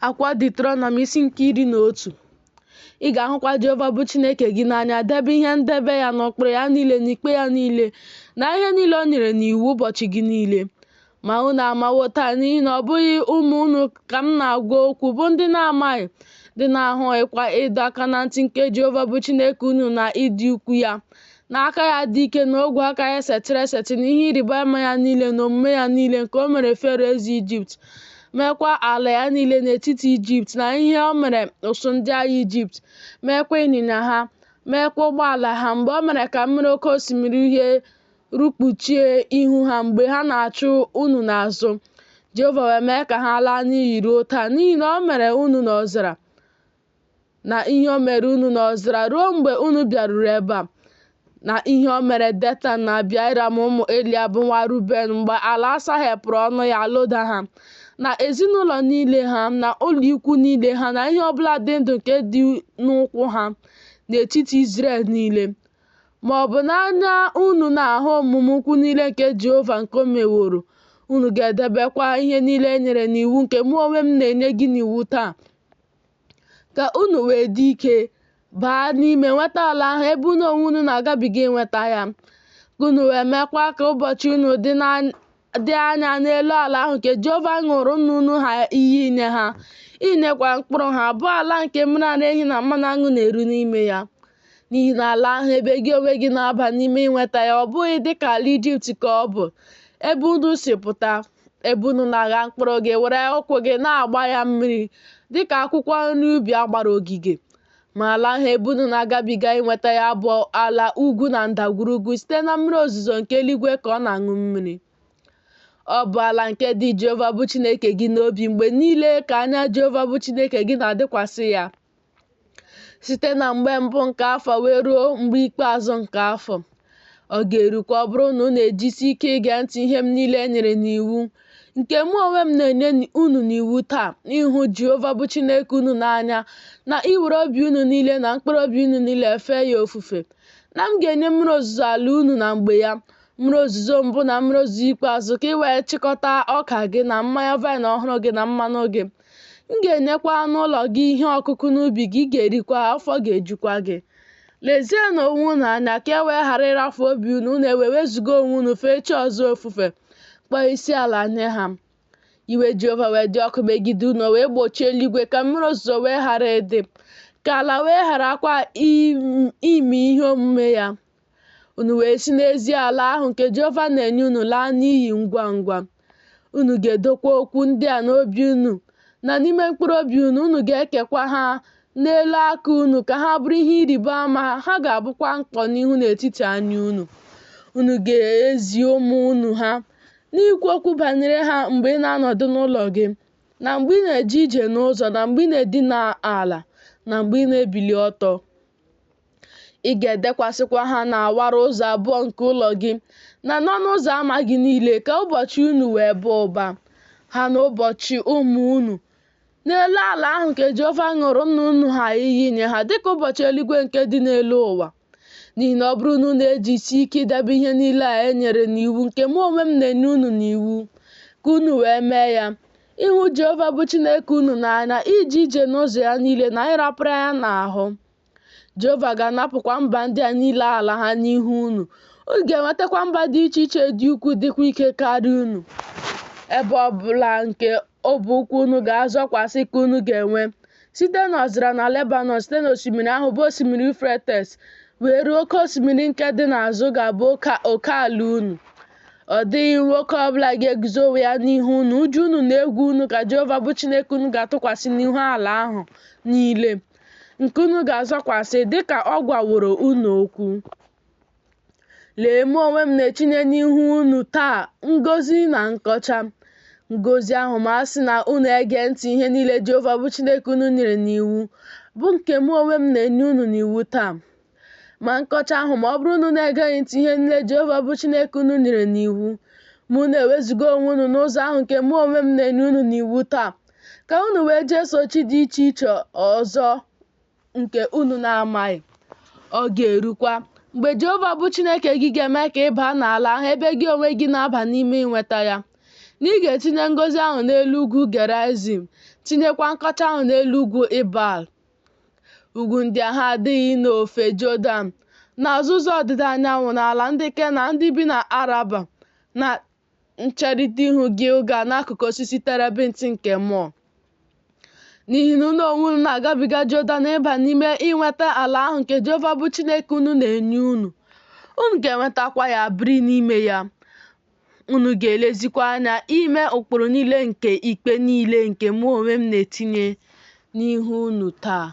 Akwụkwọ Deuterọnọm isi nke 11. Ị ga-ahụkwa Jehova bụ Chineke gị n'anya, debe ihe ndebe ya na ụkpụrụ ya niile na ikpe ya niile na ihe niile o nyere n'iwu ụbọchị gị niile. Ma unu amawo taa, n'ihi na ọ bụghị ụmụ unu ka m na-agwa okwu, bụ ndị na-amaghị, ndị na-ahụghịkwa ịdọ aka na ntị nke Jehova bụ Chineke unu na ịdị ukwu ya, na aka ya dị ike na ogwe aka ya setịrị esetị na ihe ịrịba ama ya niile na omume ya niile nke o mere Fero eze Ijipt, meekwa ala ya niile n'etiti Ijipt, na ihe o mere ụsụụ ndị agha Ijipt, meekwa ịnyịnya ha, meekwa ụgbọala ha, mgbe o mere ka mmiri Oke Osimiri Uhie rukpuchie ihu ha mgbe ha na-achụ unu n'azụ. Jehova wee mee ka ha laa n'iyi ruo taa, n'ihi na o mere unu n'ọzara na ihe o mere unu n'ọzara ruo mgbe unu bịaruru ebe a, na ihe o mere Detan na Abiram ụmụ Eliab nwa Ruben mgbe ala saghepụrụ ọnụ ya loda ha, na ezinụlọ niile ha, na ụlọ ikwu niile ha, na ihe ọbụla dị ndụ nke dị n'ụkwụ ha n'etiti Izrel niile. Ma ọ bụ n'anya unu na-ahụ omume ukwu niile nke Jehova nke o meworo, unu ga-edebekwa ihe niile e nyere n'iwu nke mụ onwe m na-enye gị n'iwu taa, ka unu wee dị ike, baa n'ime nweta ala ahụ ebe unu onwe unu na-agabiga inweta ya, ka unu wee meekwa ka ụbọchị unu dị anya n'elu ala ahụ nke Jehova ṅụụrụ nna unu ha iyi inye ha, inyekwa mkpụrụ ha, bụ ala nke mmiri ara ehi na mmanụ aṅụ na-eru n'ime ya. N'ihi na ala ahụ ebe gị onwe gị na-aba n'ime inweta ya, ọ bụghị dị ka ala Ijipt ka ọ bụ, ebe unu si pụta, ebe unu na-agha mkpụrụ gị, were ụkwụ gị na-agba ya mmiri dị ka akwụkwọ nri ubi a gbara ogige. Ma ala ahụ ebe unu na-agabiga inweta ya bụ ala ugwu na ndagwurugwu, site na mmiri ozuzo nke eluigwe ka ọ na-aṅụ mmiri. Ọ bụ ala nke dị Jehova bụ Chineke gị n'obi mgbe niile ka anya Jehova bụ Chineke gị na-adịkwasị ya, site na mgbe mbụ nke afọ wee ruo mgbe ikpeazụ nke afọ. Ọ ga-erukwa, ọ bụrụ na unu ejisi ike ige ntị ihe m niile e nyere n'iwu, nke mụ onwe m na-enye unu n'iwu taa, ịhụ Jehova bụ Chineke unu n'anya, na iwere obi unu niile na mkpụrụ obi unu niile fee ya ofufe, na m ga-enye mmiri ozuzo ala unu na mgbe ya, mmiri ozuzo mbụ na mmiri ozuzo ikpeazụ, ka ị wee chịkọta ọka gị na mmanya vaịn ọhụrụ gị na mmanụ gị. M ga-enyekwa anụ ụlọ gị ihe ọkụkụ n'ubi gị, ị ga-erikwa, afọ ga-ejukwa gị. Lezienụ onwe unu anya ka e wee ghara ịrafu obi unu, unu ewee wezụga onwe unu fee chi ọzọ ofufe, kpọọ isi ala nye ha. Iwe Jehova wee dị ọkụ megide unu, o wee gbochie eluigwe ka mmiri ozuzo wee ghara ịdị, ka ala wee gharakwa ime ihe omume ya. Unu wee si n'ezi ala ahụ nke Jehova na-enye unu laa n'iyi ngwa ngwa. Unu ga-edokwa okwu ndị a n'obi unu na n'ime mkpụrụ obi unu, unu ga-ekekwa ha n'elu aka unu ka ha bụrụ ihe ịrịba ama, ha ga-abụkwa mkpọ n'ihu n'etiti anya unu. Unu ga-ezi ụmụ unu ha, n'ikwu okwu banyere ha mgbe ị na-anọdụ n'ụlọ gị, na mgbe ị na-eje ije n'ụzọ, na mgbe ị na-edina ala, na mgbe ị na-ebili ọtọ. Ị ga-edekwasịkwa ha n'awara ụzọ abụọ nke ụlọ gị na n'ọnụ ụzọ ama gị niile, ka ụbọchị unu wee baa ụba, ha na ụbọchị ụmụ unu, n'elu ala ahụ nke Jehova ṅụụrụ nna unu ha iyi inye ha, dịka ụbọchị eluigwe nke dị n'elu ụwa. N'ihi na ọ bụrụ na unu ejisi ike idebe ihe niile a e nyere n'iwu nke mụ onwe m na-enye unu n'iwu, ka unu wee mee ya, ịhụ Jehova bụ Chineke unu n'anya, ije ije n'ụzọ ya niile na ịrapara ya n'ahụ, Jehova ga-anapụkwa mba ndị a niile ala ha n'ihu unu. Unu ga-enwetakwa mba dị iche iche dị ukwuu dịkwa ike karịa unu. Ebe ọ bụla nke ọbụ ụkwụ unu ga-azọkwasị ka unu ga-enwe, site n'ọzara na Lebanọn, site n'osimiri ahụ bụ osimiri Yufretes, wee ruo oke osimiri nke dị n'azụ ga-abụ oke ala unu. Ọ dịghị nwoke ọ bụla ga-eguzo onwe ya n'ihu unu. Ụjọ unu na egwu unu ka Jehova bụ Chineke unu ga-atụkwasị n'ihu ala ahụ niile nke unu ga-azọkwasị, dịka ọ gwaworo unu okwu. Lee, mụ onwe m na-etinye n'ihu unu taa ngọzi na nkọcha. Ngọzi ahụ ma a sị na unu ege ntị ihe niile Jehova bụ Chineke unu nyere n'iwu, bụ nke mụ onwe m na-enye unu n'iwu taa. Ma nkọcha ahụ ma ọ bụrụ na unu egeghị ntị ihe niile Jehova bụ Chineke unu nyere n'iwu, ma unu ewezuga onwe unu n'ụzọ ahụ nke mụ onwe m na-enye unu n'iwu taa, ka unu wee jeso chi dị iche iche ọzọ nke unu na-amaghị. Ọ ga-erukwa, mgbe Jehova bụ Chineke gị ga-eme ka ị baa n'ala ahụ ebe gị onwe gị na-aba n'ime inweta ya, Na ị ga-etinye ngọzi ahụ n'elu ugwu Geraịzim, tinyekwa nkọcha ahụ n'elu ugwu Ịbal. Ugwu ndị a ha adịghị n'ofe Jọdan, n'azụ ụzọ ọdịda anyanwụ, n'ala ndị Kenan ndị bi n'Araba, na ncherịta ihu Gilgal n'akụkụ osisi terebint nke More? N'ihi na unu onwe unu na-agabiga Jọdan ịba n'ime inweta ala ahụ nke Jehova bụ Chineke unu na-enye unu. Unu ga-enwetakwa ya, biri n'ime ya. Unu ga-elezikwa anya ime ụkpụrụ niile nke ikpe niile nke mụ onwe m na-etinye n'ihu unu taa.